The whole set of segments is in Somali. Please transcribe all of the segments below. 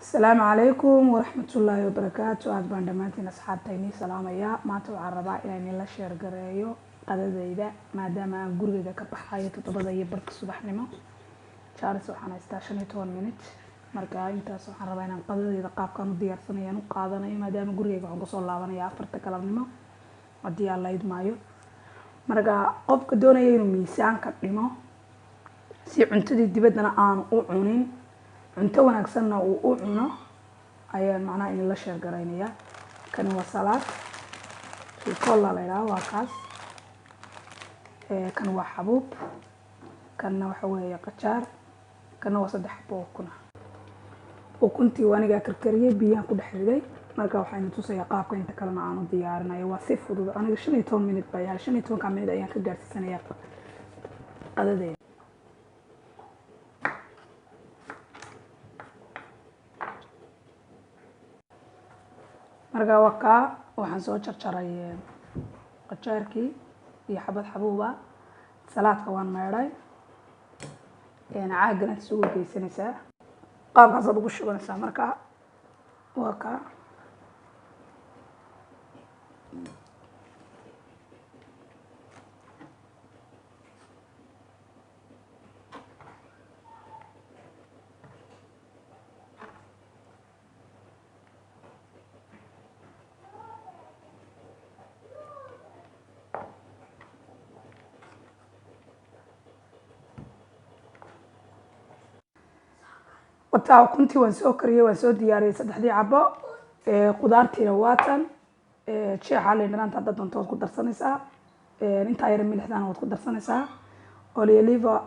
Asalaamu calaykum waraxmatullaahi wabarakaatu. Aad baan dhammaantiin asxaabta inii salaamayaa. Maanta waxaan rabaa inaan ila share gareeyo qadadayda, maadaama aan gurigayga ka baxayo 7:30 subaxnimo. Charles, waxaan haystaa 15 minute. Marka intaas waxaan rabaa inaan qadadayda qaabkaan u diyaarsanaya u qaadanayo, maadaama gurigayga waxaan kusoo laabanaya 4ta galabnimo, haddii aan la idmaayo. Marka qofka doonaya inuu miisaanka dhimo, si cuntadii dibaddana aanu u cunin, cunto wanaagsanna uu u cuno, ayaan macnaha idinla share garaynayaa. Kani waa salaad ricola la yidhaha, waa kaas. Kan waa xabuub, kanna waxa weeye qajaar, kanna waa saddex xabo ukuna. Ukuntii waa anigaa karkariyey, biyahan ku dhex riday. Marka waxayna tusayaa qaabka inta kalena aan u diyaarinayo. Waa si fudud. Aniga 15 minute baa yahay, 15ka minute ayaan ka gaarsiisanayaa qadadeyda. Marka waa kaa, waxaan soo jarjaray qajaarkii iyo xabad xabuuba. Salaadka waan meedhay. Caagana isugu geysanaysaa, qaabkaasaad ugu shubanaysaa. Marka waa kaa. Wataa, ukuntii waan soo kariyey, waan soo diyaariyey saddexdii cabo. Qudaartiina waatan. Jeexa liin dhanaanta haddaad doonto waad ku darsanaysaa, intaa yara milixdana waad ku darsanaysaa. Olio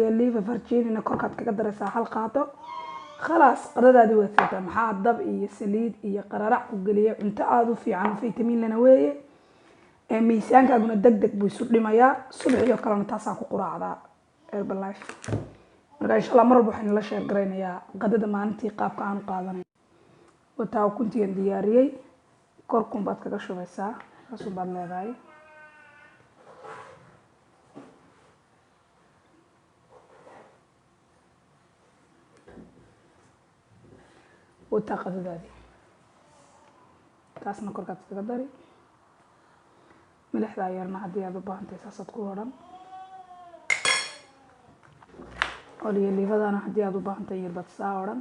oliva verginina korkaad kaga daraysaa, hal qaado. Khalaas, qadadaadii waad sitaa. Maxaa dab iyo saliid iyo qararac ku geliyay? Cunto aada u fiican, vitamin lana weeye. Miisaankaaguna deg deg buu isu dhimayaa. Subaxiyo kalena taasaan ku quraacdaa Herbalife. Marka insha Allah mar walba waxaan la share garaynayaa qadada maalintii qaabka aan u qaadanay. Wataa, ukuntigan diyaariyey, korkun baad kaga shubaysaa, saasun baad leedahay. Wataa qadadaadii, taasna korkaad iskaga dari. Milixdaa yarna haddii aad u baahantahay saasaad ku odhan. Olio olivadana haddii aad u baahantahay yarbaad saa odhan.